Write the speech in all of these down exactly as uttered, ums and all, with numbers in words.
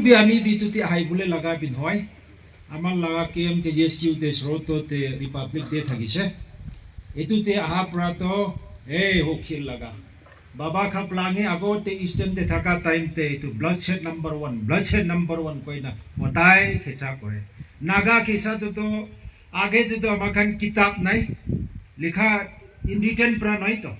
Bi ami bi etu te ahai bole laga bi nohoi. Amar laga K M K G S Q te Sroto te Republic Day thakise. Etu te aha pra to, hey, hokhil laga. Baba Khaplange ago te Eastern te thaka time te etu bloodshed number one, bloodshed number one koina motai khesa kore. Naga khesa tu to age te to amar khan kitab nai. Likha in written pra nai to.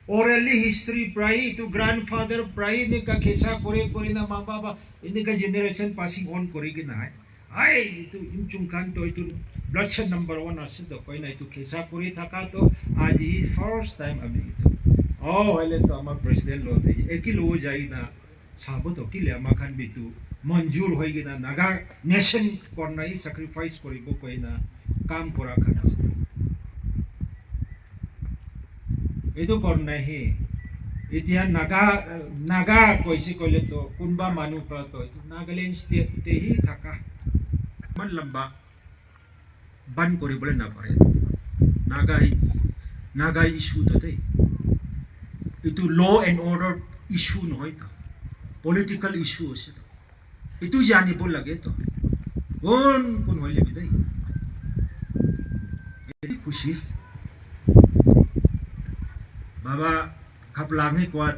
Orally history pra hi, etu grandfather pra hi enika khesa kore kore na ma baba enika generation passing on kore kena hai. Hai, etu Yimchung khan to etu bloodshed number one ase to koi na etu khesa kore thaka to aji first time ami etu. Oh, hoile to amar president lo te eki lo jai na sabo to kile amar khan bi etu manjur hoi kena Naga nation korna hi sacrifice koribo koi na kam kora khan ase. Etu karne hi, etia Naga, Naga koise koile to kunba manu pra to etu Nagaland state te hi thaka. Iman lamba ban kori bole na pare. Naga, Naga issue to de. Etu law and order issue nohoi to. Political issue ase to. Etu janibo lage to. Kon kon hoile bi dai. Very khushi. Baba Khaplange kwa,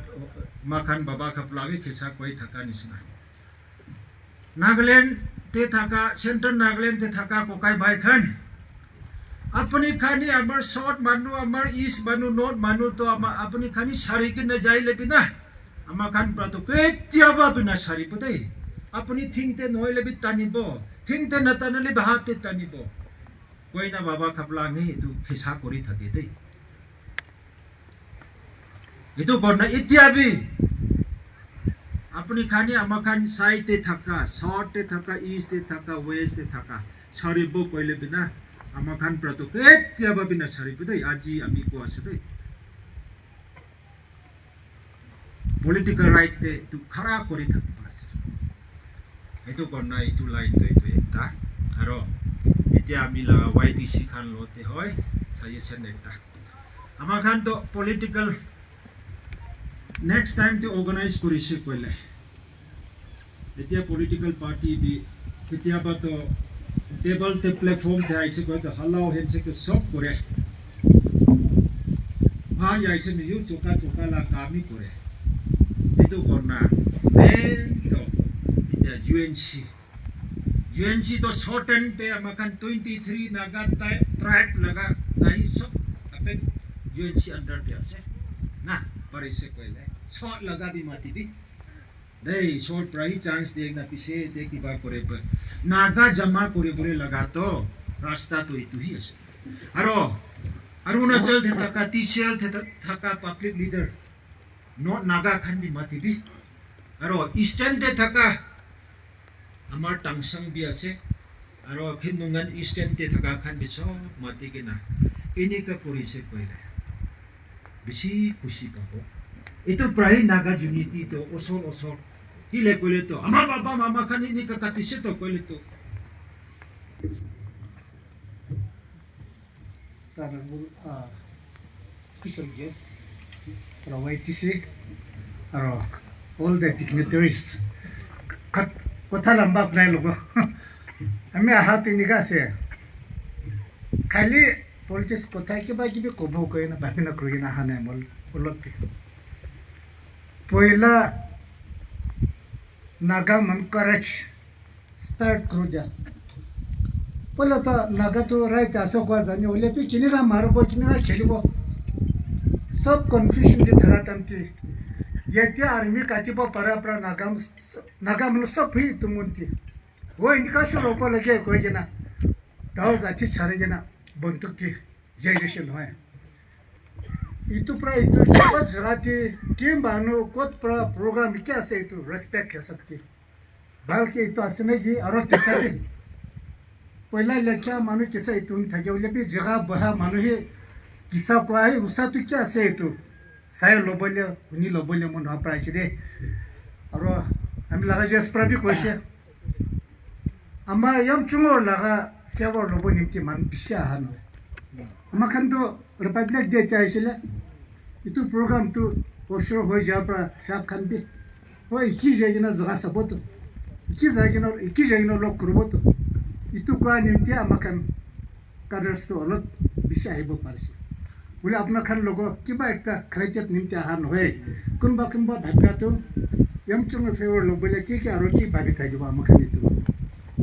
ama khan Baba Khaplange khesa koi thaka nisina. Nagaland te thaka, Central Nagaland te thaka kokai bhai khan. Apuni khani amar South manu, amar East manu, North manu to ama, apuni khani sari kena jai le bina. Ama khan pra to ketia ba bina sari bo dai. Apuni thing te nohoi le bi tanibo. Thing te na tanale bi hat te tanibo. Koina Baba Khaplange etu khesa kori thake dai. Etu karne etia bi apuni khani ama khan side te thaka, South te thaka, East te thaka, West te thaka, saribo koile bina ama khan pra to ketia ba bina saribo dai, aji ami ko ase dai. Political right te etu khara kori thaki ase. Etu karne etu line to etu ekta. Aro etia ami la Y T C khan lo te hoi, suggestion ekta. Ama khan to political next time te organize korise koile. Etia political party bi ketia ba to table te platform te aise koi to halao hense ke sob kore. Bhar jaise ni yu choka choka la kami kore. Etu karne main to etia U N C. U N C to shorten te ama khan twenty three Naga tri-, tribe laga tai sob apek U N C under te ase. Na, parise koile. Short laga bi mati bi. Dei, short pra hi chance de na pise de kiba kore pa. Naga jama kore bole laga to rasta to etu hi ase. Aro, Arunachal te thaka, T C L te tha-, thaka public leader. North Naga khan bi mati bi. Aro Eastern te thaka amar Tangsang bi ase. Aro Khinungan Eastern te thaka khan bi sob mati kena enika korise koile bishi khushi pabo. Etu pra hi Naga unity to osor osor. Kile koile to ama baba mama khan enika katise to koile to. Honorable, uh, special guest, aro Y T C, aro all the dignitaries. Kat-, kotha lamba apnai logo. Ami aha tinika ase. Khali politics kotha kiba kibi kobo koi na bhabi na kuri na aha nai mol olot bi. Poila Naga man courage start kuru dia. Poila ta Naga tu right ase kua jani, hoile bi kinika maribo, kinika khelibo, sob confusion te thaka time te, yate army katibo para pra Naga, Naga manu sob hi tumunti. Wo inika shuru hobo lage koi kena, dao jati chhari kena, banduk te generation hoy. Itu pra itu kot jaga te ki manu kot pra program ki ase itu respect ke sabki. Bhal ke itu ase na ki aro kisa bi. Poila lekha manu kisa itu thake bole bi jaga boha manu hi kisa koi usa tu ki ase itu. Sai lobo le, huni lobo le mon pra ase de. Aro ami laga jes pra bi koise. Ama Yimchunger laga favor lobo nimti manu bishi aha nai. Ama khan to Republic Day te aisile. Itu program tu kosor hoi ja pra sab khan bi. Hoi ki je kena jaga sabo to. Iki jai kena, iki jai kena log kuribo to. Itu koa nimti ama khan cadres to olop bishi ahibo parise. Bole apna khan logo kiba ekta criteria nimti aha nohoi. Kunba kunba bhabna to Yamchung favor lo bole ki ki aro ki bhabi thakibo ama khan itu.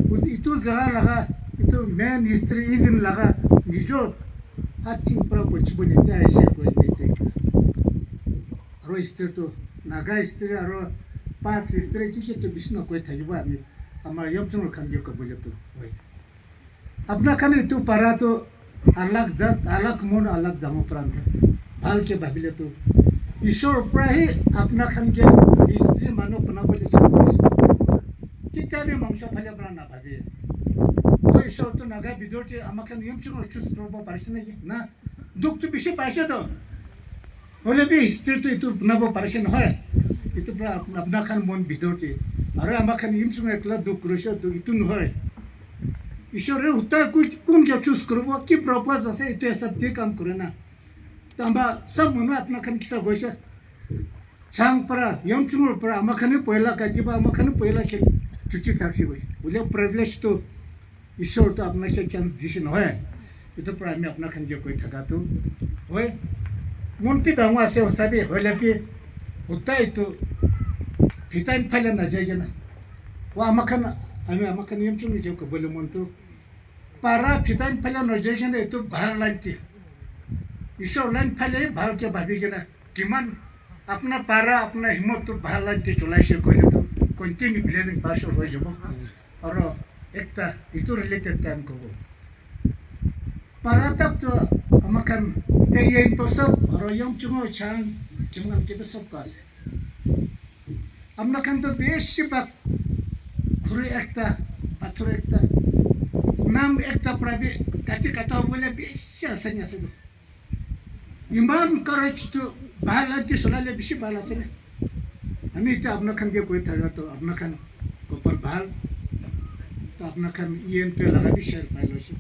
Ut-, itu jaga laga, itu main history event laga nijor hat thing pra ponchibo nimti aise koi nimti. Aro history to, Naga history aro past history ki ki to bishi na koi thakibo ami, amar Yamchung khan ke kobole to. Hoi. Apna khan itu para to alag jat, alag mon, alag dangor pran. Bhal ke bhabile to. Ishwar pra hi apna khan ke history manu banabole chance dise. Kitia bi mangso phale pra na bhabi. Oi, Ishwar to Naga bidor te ama khan Yamchung choose kuribo parise naki? Na. Dukh tu bishi paise to. Hoile bi history tu itu banabo parise nohoi. Itu pura apna, apna khan mon bidor te. Aro ama khan Yamchung ekla dukh kurise to itu nohoi. Ishwar re uta kui kun kya choose kuribo, ki purpose ase, itu hisab de kam kore na. Tamba sab manu apna khan kisa goise. Chang para, Yamchung para ama khan poila ka kiba ama khan poila ke chuchi thaksi goise. Ule privilege to Ishwar to apna ke chance dise nohoi. Itu pra ami apna khan ke koi thaka tu. Hoi. Mon pi dangor ase hosa bi, hoile bi utai tu phitan phaile na jai kena. Wa ama khan, ami ama khan Yamchung ke kobole mon tu. Para phitan phaile na jai kena itu bhal line ti. Ishwar line phaile bhal ke bhabi kena. Kiman apna para, apna himot tu bhal line ti cholaise koile tu continue blessing pass hoi jabo. Aro ekta itu related time kobo. Para tak to ama khan te yen to sab aro Yamchung chang kiman ke sab ka ase. Apna khan to beshi bak khuri ekta, pathor ekta, nam ekta pra bi kati kata bole beshi asani ase. Iman courage tu bhal aunty solai le bishi bhal ase na. Ami ita apna khan ke koi thaga to apna khan kopal bhal. To apna khan E N P laga bi share pai lo shi.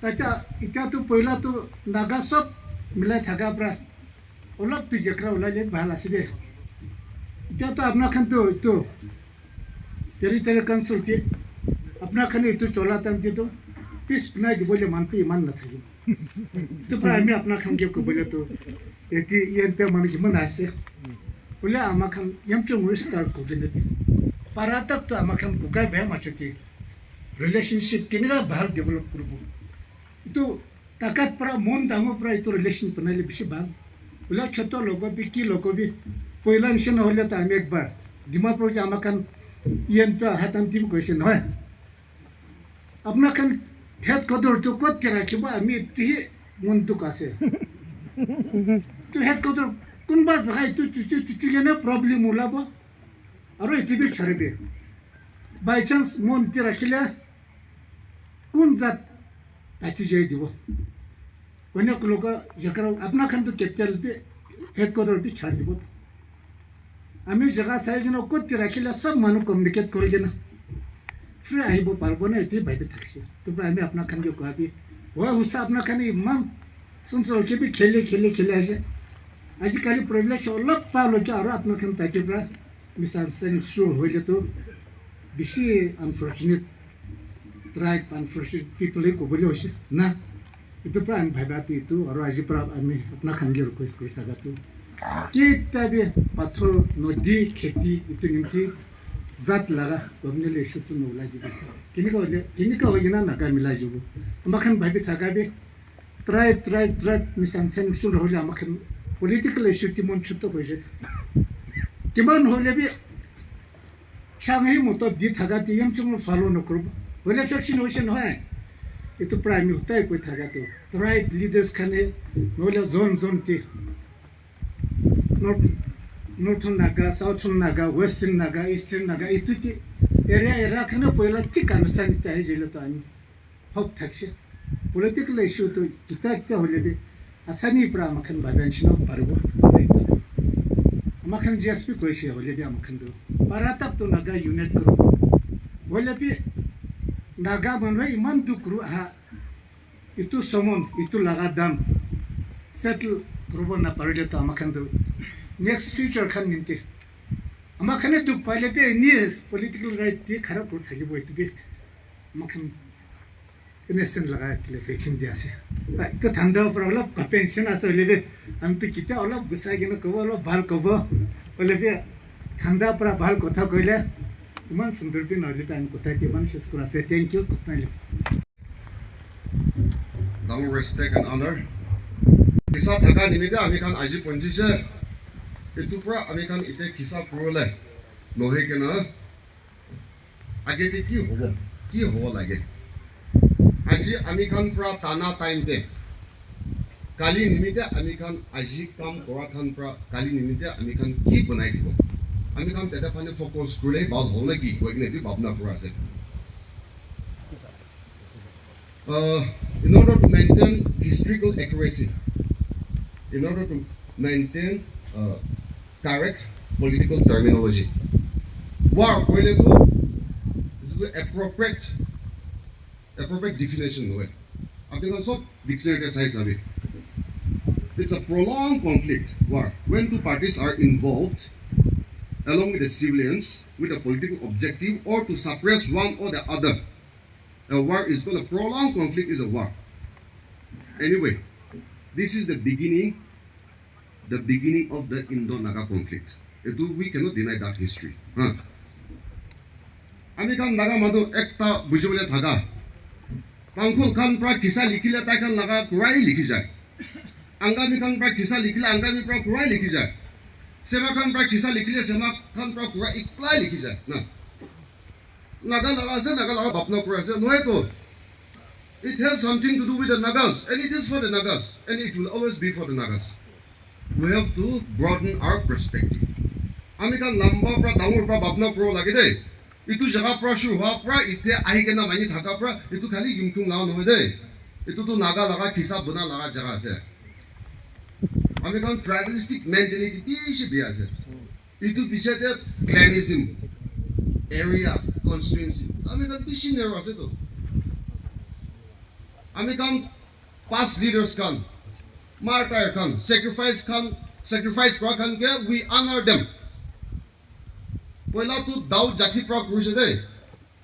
Tata ita tu poila tu Naga sob milai thaga pra olop tu jakra ulai le bhal ase de. Ita tu apna khan tu, tu Territorial Council ke apna khan itu chola tam ke tu peace banai dibole man pi iman na thakibo. Itu pra ami apna khan ke kobole tu eti E N P manu kiman ase. Bole ama khan Yamchung start kori ne para tak to ama khan kukai be ma choti relationship kinega bhal develop kuribo. Itu takat pra mon dangor pra itu relation banai le bishi bhal. Bole choto logo bi ki logo bi poila nishina hole ta ami ekbar Dimapur ke ama khan E N P hatam tim koise nohoi. Apna khan headquarter tu kot ke rakhibo ami tihi mon dukh ase. Tu headquarter kunba jaga itu chuchu chuchu kena problem ulabo. Aro itu bi charibe. By chance mon ti rakhile kun jat tati jai dibo. Onek loka jakara apna khan tu capital bi headquarter bi char dibo. Ami jaga sai kena kot te rakhile sob manu communicate kori kena free ahibo paribo na eti bhabi thakse. To pra ami apna khan ke koa bi, wa husa apna khan iman sunso ke bi khele khele khele ase. Aji kali privilege olop pa lo ke aro apna khan thaki pra misunderstanding shuru hoile to bishi unfortunate tribe, unfortunate people he kobole hoise na. Itu pra ami bhaba tu itu, aro aji pra ami apna khan ke request kuri thaka tu. Kita bi pathor nodi kheti itu nimti jat laga government issue tu nolai dibi. Kinika hoile, kinika hoile na Naga milai jibo. Ama khan bhabi thaka bi tribe, tribe, tribe misunderstanding hoile ama khan political issue ti mon chuto hoise. Kiman hoile bi Chang hi moto di thaka ti Yamchung follow no kuribo. Hoile faction hoise nohoi. Itu pra ami utai koi thaka tu. Tribe leaders khan he nohole zone zone ti. North, Northern Naga, Southern Naga, Western Naga, Eastern Naga, itu ti area area khan poila thik understand ta he jele to ami. Hope thakse. Political issue tu kita kita hoile bi asani pra ama khan bhabi anishina paribo. Ama khan G S P koise hoile bi ama khan tu para tak tu Naga unite kuro. Hoile bi Naga manu iman dukh kuru aha. Itu somon, itu laga dam settle kuribo na parile to ama khan tu next future khan nimti Ama khan tu pale pe ni political right te khara kuri thakibo, etu bi ama khan innocent laga clarification dia ase. Ah, etu thanda para olop pension ase hoile bi, ami tu kitia olop gusai kena kobo, olop bhal kobo. Hoile bi thanda para bhal kotha koile iman sundur bi nohole bi ami kotha kiman shes kura ase. Thank you. Good night. Dangor respect and honor. Kisa thaka nimite ami khan aji ponjise. Etu pura ami khan ite kisa kurole nohoi kena agete ki hobo, ki hobo lage. Aji ami khan pura tana time te, kali nimite ami khan aji kam kora khan pura kali nimite ami khan ki banai dibo. Ami khan tete phane focus kurle bhal hobo na ki koi kena etu bhabna kura ase. Uh, in order to maintain historical accuracy, in order to maintain uh, correct political terminology, war koile tu etu tu appropriate, appropriate definition nohoi. Apni khan sob dictionary te sai sabi. It's a prolonged conflict, war, when two parties are involved along with the civilians with a political objective or to suppress one or the other. A war is called a prolonged conflict is a war. Anyway, this is the beginning, the beginning of the Indo-Naga conflict. Etu we cannot deny that history. Huh? Ami khan Naga manu ekta bujibole thaga. Tangkhul khan pra kisa likhile tai khan laga purai likhi jai. Angami khan pra kisa likhile Angami pra purai likhi jai. Sema khan pra kisa likhile Sema khan pra purai eklai likhi jai. Na. Naga laga ase, Naga laga bhabna kura ase, nohoi to. It has something to do with the Nagas, and it is for the Nagas, and it will always be for the Nagas. We have to broaden our perspective. Ami khan lamba pra, dangor pra bhabna kuro lage de. Itu jaga pra shuru hua pra, ite ahi kena mani thaka pra, itu khali Yimkhiung laga nohoi de. Itu tu Naga laga kisa buna laga jaga ase. Ami khan tribalistic mentality bishi bia ase. Itu piche te clanism, area, constituency. Ami khan bishi narrow ase to. Ami khan past leaders khan, martyr khan, sacrifice khan, sacrifice kura khan ke we honor them. Poila tu Daud jati pra kurise de.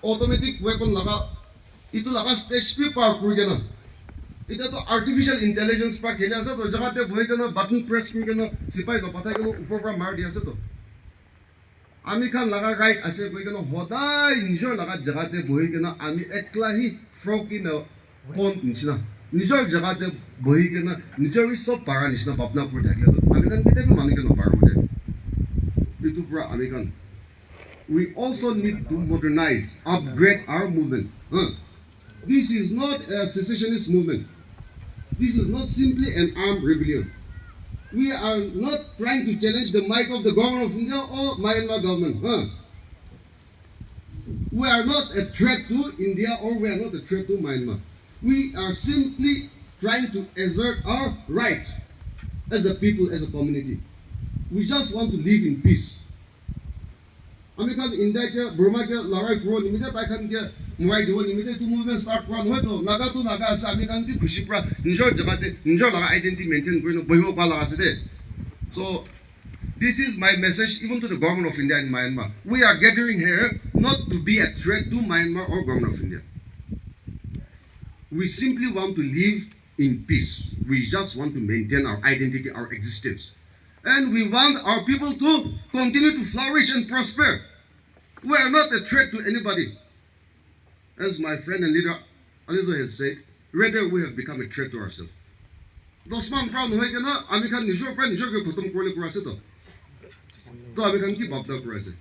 Automatic weapon laga, itu laga stage bi par kuri kena. Ita to artificial intelligence pra kheli ase to, jaga te bohi kena button press kuri kena sipai to pathai kena upor pra mar di ase to. Ami khan laga right ase koi kena hodai nijor laga jaga te bohi kena ami ekla hi frog in a pond nishina. Nijor jaga te bohi kena nijor hi sob para nishina bhabna kuri thakile to ami khan ketia bi mani kena paribo de. Itu pura ami khan We also need to modernize, upgrade our movement. Huh? This is not a secessionist movement. This is not simply an armed rebellion. We are not trying to challenge the might of the government of India or Myanmar government. Huh? We are not a threat to India or we are not a threat to Myanmar. We are simply trying to assert our right as a people, as a community. We just want to live in peace. Ami khan India ke, Burma ke larai kuro nimite, tai khan ke murai dibo nimite etu movement start kura nohoi to. Naga to Naga ase, ami khan bi khushi pra nijor jaga te, nijor laga identity maintain kuri na bohibo pa laga ase de. So, this is my message even to the government of India and Myanmar. We are gathering here not to be a threat to Myanmar or government of India. We simply want to live in peace. We just want to maintain our identity, our existence. And we want our people to continue to flourish and prosper. We are not a threat to anybody. As my friend and leader Alizo has said, rather we have become a threat to ourselves. Dusman pra nohoi kena, ami khan nijor pra nijor ke khotom kuribole kura ase to. To ami khan ki bhabna kura ase?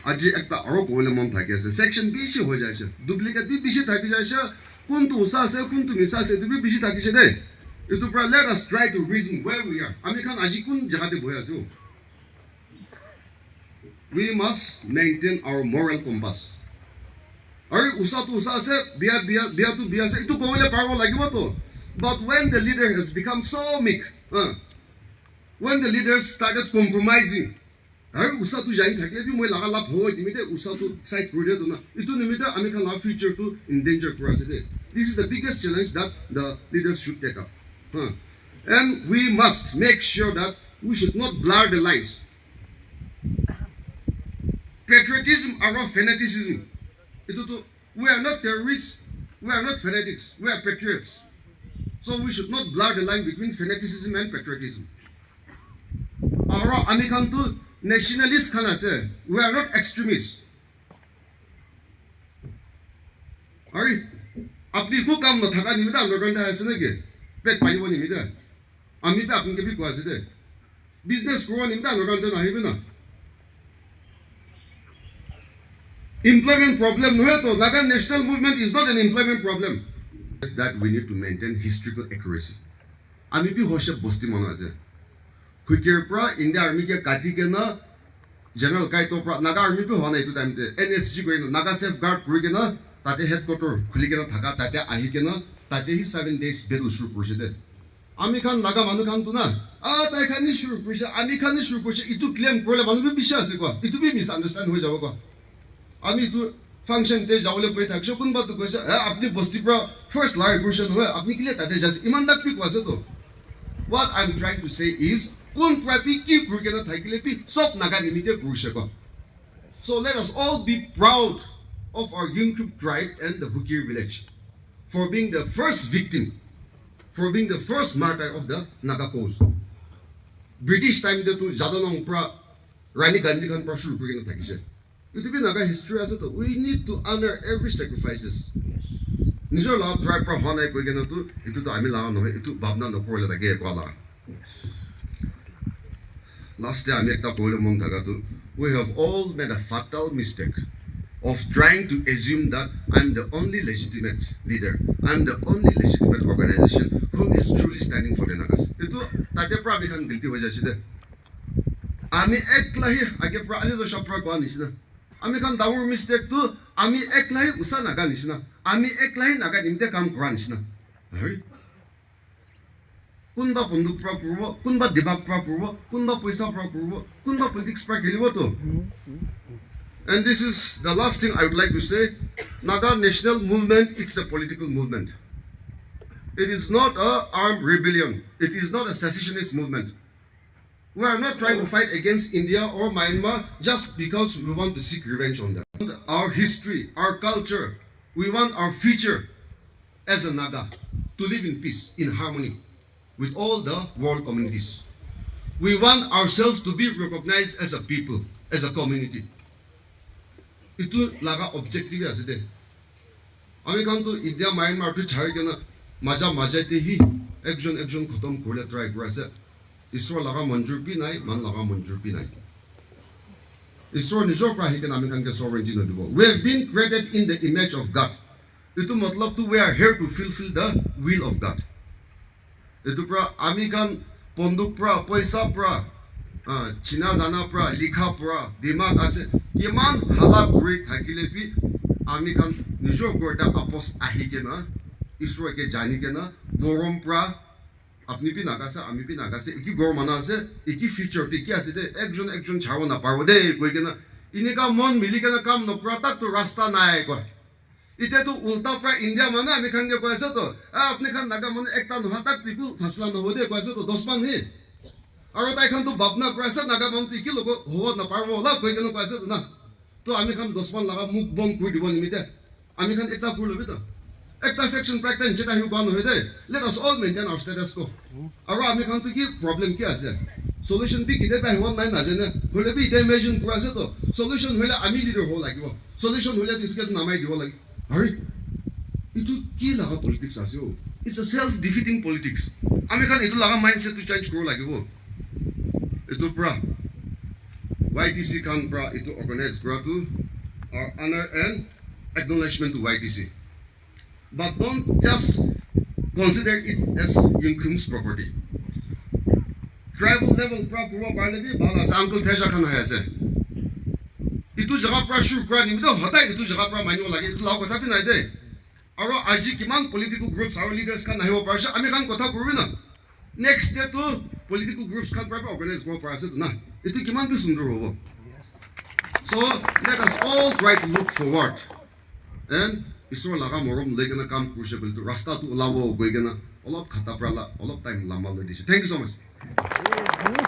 Aji ekta aro kobole mon thaki ase. Faction bishi hoi jai ase. Duplicate bi bishi thaki jai ase. Kuntu usa ase, kuntu misa ase, etu bi bishi thaki ase de. Etu pra let us try to reason where we are. Ami khan aji kun jaga te bohi ase? We must maintain our moral compass. Aru usa tu usa ase, bia, bia, bia tu bia ase. Etu kobole paribo lagibo to. But when the leader has become so meek, huh, when the leaders started compromising, aru usa tu jai thakile bi moi laga lab hobo nimite usa tu side kuri dia tu na. Etu nimite ami khan laga future tu endanger kura ase de. This is the biggest challenge that the leaders should take up. Huh. And we must make sure that we should not blur the lines. Patriotism aro fanaticism. Itu tu, we are not terrorists, we are not fanatics, we are patriots. So we should not blur the line between fanaticism and patriotism. Aro ami khan tu nationalist khan ase, we are not extremists. Ari, apni ko kam nathaka nimite underground te ase naki? Pet palibo nimite? Ami pe apni ke bi koa ase de. Business koribo nimite underground te nahibi na. Employment problem nohoi to, Naga national movement is not an employment problem. That we need to maintain historical accuracy. Ami bi hoishe bosti manu ase. Khukir pra India Army ke kati kena General Kaito pra Naga Army bi howa nai etu time te N S G kuri kena Naga Safeguard kuri kena tate headquarter khuli kena thaka tate ahi kena tate hi seven days battle shuru kurishe de. Ami khan Naga manu khan tu na, ah, tai khan ni shuru kurishe, ami khan ni shuru kurishe, itu claim kurele manu bi bishi ase kwa, itu bi misunderstand hoi jabo kwa. Ami tu function te jawole koi thakishe, kunba tu koise, "Eh, apni bosti pra first lai kurishe nohoi, apni kile tate jaise?" Iman tak bi koise to. What I'm trying to say is, kun pra bi ki kuri kena thakile bi, sob Naga nimite kurishe ko. So let us all be proud of our Yingkip tribe and the Hukir village for being the first victim, for being the first martyr of the Naga cause. British time te tu Jadonang pra Rani Gandhi khan pra shuru kuri kena thakishe. Itu bi Naga history ase to. We need to honor every sacrifices. Nijor laga tribe pra hwa nai koi kena tu, itu to ami laga nohoi, itu bhabna nokorle thake koa laga. Last day ami ekta koile mon thaka tu, we have all made a fatal mistake of trying to assume that I'm the only legitimate leader, I'm the only legitimate organization who is truly standing for the Nagas. Itu tate pra ami khan guilty hoi jaise de. Ami ekla hi age pra, ali jo shop pra koa nishina. Ami khan dangor mistake tu, ami ekla hi usa Naga nishina. Ami ekla hi Naga nimite kam kura nishina. Hari? Kunba bonduk pra kuribo, kunba dibak pra kuribo, kunba poisa pra kuribo, kunba politics pra khelibo to. And this is the last thing I would like to say. Naga National Movement, it's a political movement. It is not a armed rebellion. It is not a secessionist movement. We are not trying to fight against India or Myanmar just because we want to seek revenge on them. Our history, our culture, we want our future as a Naga to live in peace, in harmony with all the world communities. We want ourselves to be recognized as a people, as a community. Itu laga objective ase de. Ami khan tu India, Myanmar tu chari kena maja maja te hi ekjon ekjon khotom kurle try kura ase. Isor laga manjur bi nai, man laga manjur bi nai. Isor nijor pra ahi kena ami khan ke sovereignty no dibo. We have been created in the image of God. Itu matlab tu we are here to fulfill the will of God. Etu pra ami khan bonduk pra, poisa pra, ah, china jana pra, likha pra, dimag ase, kiman hala kuri thakile bi ami khan nijor ghor te apos ahi kena, Isor ke jani kena, morom pra, apni bi Naga ase, ami bi Naga ase, eki ghor manu ase, eki future te ki ase de, ekjon ekjon chabo naparibo de, koi kena, inika mon mili kena kam nokura tak tu rasta nai koi. Ite tu ulta pra India manu ami khan ke koi ase to, "Ah, apni khan Naga manu ekta noha tak tiku fasla noho de," koi ase to, dusman hi. Aro tai khan tu bhabna kuri ase, "Naga manu tu iki logo hobo naparibo la," koi kena koi ase to na. To ami khan dusman laga mukh bon kuri dibo nimite ami khan ekta kuri lobi to. Ekta faction pra ekta niche te ahibo nohoi de. Let us all maintain our status quo. Aro ami khan tu ki problem ki ase? Solution bi kite pa huwa nai najane. Hoile bi ite imagine kura ase to. Solution hoile ami leader ho lagibo. Solution hoile tu ituke namai dibo lagi. Hari? Itu ki laga politics ase o? It's a self-defeating politics. Ami khan itu laga mindset tu change kuro lagibo. Itu pra Y T C khan pra itu organize kura tu our honor and acknowledgement to Y T C. But don't just consider it as Yingkim's property. Tribal level pra kuribo parile bi bhal ase. Uncle Thesha khan ahi ase. Itu jaga pra shuru kura nimite hodai itu jaga pra manibo lage. Itu laga kotha bi nai de. Aro aji kiman political groups aro leaders khan ahibo parise, ami khan kotha kuribi na. Next day tu political groups khan pra bi organize kuribo pari ase tu na. Itu kiman bi sundur hobo. So let us all try to look forward. And Isor laga morom loi kena kam kurise koile tu rasta tu ulabo koi kena Olop khata pra la, olop time lamba loi dise. Thank you so much.